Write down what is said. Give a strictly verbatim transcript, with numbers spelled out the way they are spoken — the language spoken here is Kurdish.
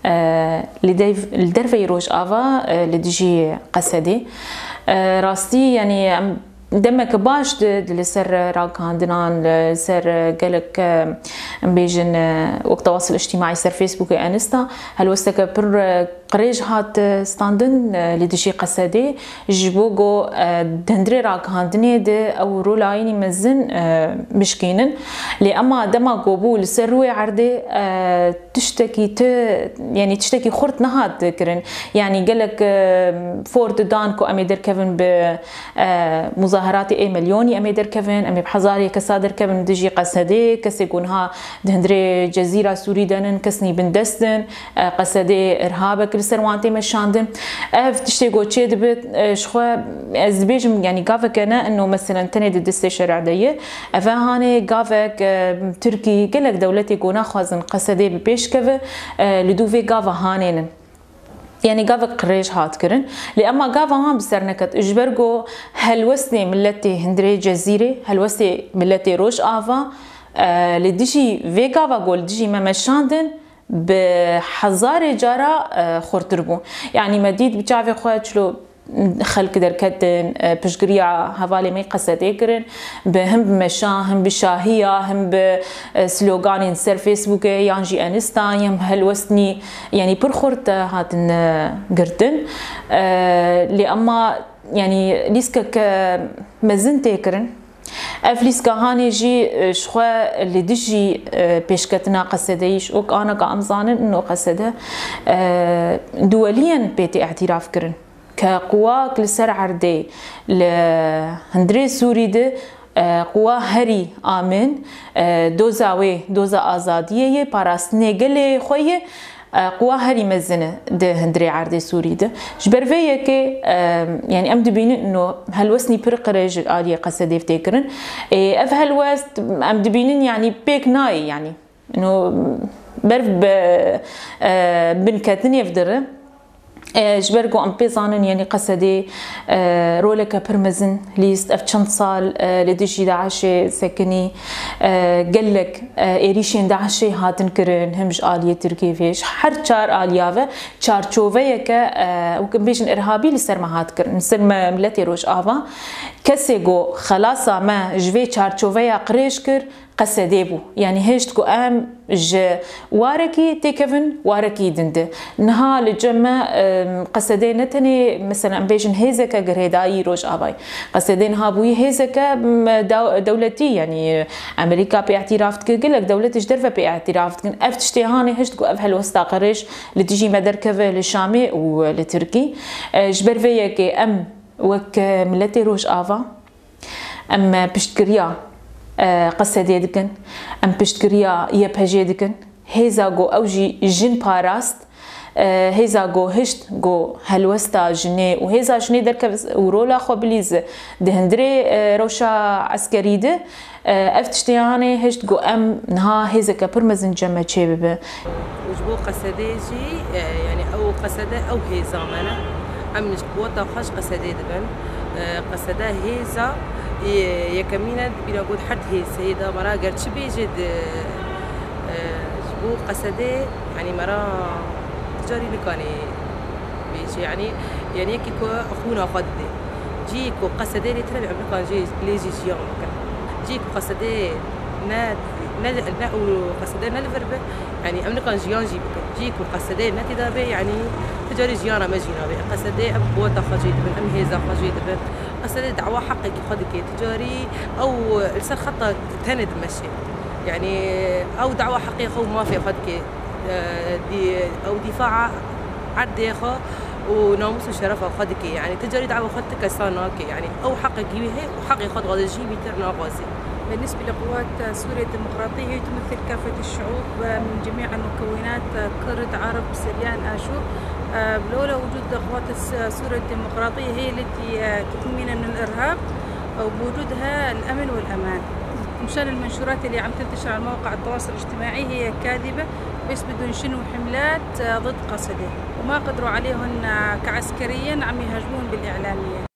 e, li dev-, li derveyî Rojava, e, li dijî Qesedê. E, rastî, yanî em demek baş di, di li ser ragihandinan, li ser gelek, e, em bêjin, e, wek tewasil îctîmaî ser Facebookê, Insta, helwesteke pir, e, qirêj hat, e, standin, e, li dijî Qesedê. Ji bo ku, e, di hundirê ragihandinê de ew rolayînî mezin, e, bişkînin. Lê ema dema ku bû li ser rûyê erdê, e, tiştekî ti, yanî tiştekî xurt nehat kirin. Yanî gelek, e, for didan ku em ê derkevin bi, e, muzaheratê ê milyonî em ê derkevin, em ê bi hezarê kesa derkevin dijî Qesedê, kesê ku niha di hundirê Cezîra Sûrî de nin, kesnî bindest in, e, Qesedê irhabek li ser wan tê meşandin. Ev tiştê ku çê dibe, e, ji xwe ez dibêjim, yanî gaveke ne ino meselen tenê di destê şerê de ye. Ev e hanê gavek, e, Tirkî gelek dewletê ku naxwazin Qesedê bi pêş keve, e, li dû vê gava hanê nin. Yanî gavek qirêj hat kirin. Lê ema gava wan bi ser neket. Ji ber ku helwestê miletê hundirê Cezîrê, helwestê miletê Rojava, e, li dijî vê gava ku li dijî me meşandin, bi hezarê cara, e, xurtir bû. Yanî me dît bi çavê xwe çilo xelk derketin, e, piştgiriya hevalê me Qesedê kirin, bi, him bi meşa, him bi şahiya, him bi, e, sloganên ser Facebookê yan jî Insta, yan helwestnî, yanî pir xurt, e, hatin, e, girtin. E, lê ema, yanî lîstkeke mezin tê kirin. Ev lîska hanê jî, e, ji xwe li dijî, e, pêşketina Qesedeyî ji ok anaka em zanin ino Qesede, e, duweliyên pê tê îtîraf kirin. Ke quwak li ser erdê li hundirê Sûrî de, e, quwa herî amin, e, doza wê, doza azadiyê ye, parastinê gelê xwe ye, e, quwa herî mezin e di hundirê erdê Sûrî de. Ji ber vê yekê, e, yanî em dibînin ino helwestnî pir qirêj ji aliyê Qesedê tê kirin. Ê, ev helwest em dibînin, yanî pêk nayê, yanî ino ber bi, e, binketinê ve dire. E, ji ber ku em pê zanin, yanî Qesedê, e, roleke pir mezin lîst. Ev çend sal, e, li dijî DAIŞê sekinî, e, gelek, e, êrîşên DAIŞê hatin kirin, him ji aliyê Tirkiyê ve, ji her çar aliya ve çarçoveyeke, e, wek em bêjin, irhabî li ser me hat kirin, li ser me, miletê Rojava. Kesê ku xelasa me ji vê çarçoveya qirêj kir, Qesedê bû. Yanî hişt ku em ji warekî têkevin, warekî din de. Niha li cem me, em, Qesedê ne tenê, mesela, em bêjin hêzeke girêdayî Rojavayê. Qesedê niha bûyî hêzeke, em, dew-, dewletî, yanî Amerîka pê îtîraf dike, gelek dewlet ji derve pê îtîraf dikin. Ev tiştê hanê hişt ku ev helwesta qirêj li dijî me derkeve li Şamê û li Tirkî. E, ji ber vê yekê em wek miletê Rojava, Em piştgiriya, e, Qesedê dikin, em piştgiriya Y P G dikin. Hêza ku ew jî jin parast, e, hêza ku hişt ku helwesta jinê û hêza jinê derkeve û rola xwe bilîze di hundirê, e, rewşa eskerî de, e, ev tiştê hanê hişt ku em niha hêzeke pir mezin cem me çêbibe. Û ji bo Qesedê jî, e, yanî ew Qesede ew hêza me ne. Em ji quweta xwe ji Qesedê dibin. E, Qesede hêza, e, yekemîn e, bîra got her hêz hêda me re ger çi bêje di, e, ji bo Qesedê, yanî me re carî nikanê bêje, yanî, yanî yekî ku xûna xwe didê. Cî ku Qesedê lê tune be, em nikan jê lê jî jiyan bikin. Cî ku Qesedê ne, ne, ne û Qesedê ne li vir be, yanî em nikan jiyan jî bikin. Cî ku Qesedê ne tê de be, yanî ti carî jiyana me jî nabe. Qesedê em quweta xwe jê dibin, em hêza xwe jê dibin. Qesedê dawa heqekî xwe dike, ti carî ew li ser xeta tenê dimeşe. Yanî ew dawa heqê xwe û mafê xwe dike. E, dî-, ew dîfaa erdê xwe û namûs û şerefa xwe dike. Yanî ti carî dawa xwe ti kesa nake. Yanî ew heqekî wî heye û heqê xwe dixwaze, jî wî ter naxwaze. بالنسبة لقوات سوريا الديمقراطية، هي تمثل كافة الشعوب من جميع المكونات، كرد، عرب، سريان، آشور. لولا وجود قوات الس-، سوريا الديمقراطية، هي التي تحمينا من الإرهاب، وبوجودها الأمن والأمان. مشان المنشورات اللي عم تنتشر على مواقع التواصل الاجتماعي هي كاذبة، بس بدهم يشنوا حملات ضد قسدة، وما قدروا عليهم كعسكريا، عم يهاجمون بالإعلامية.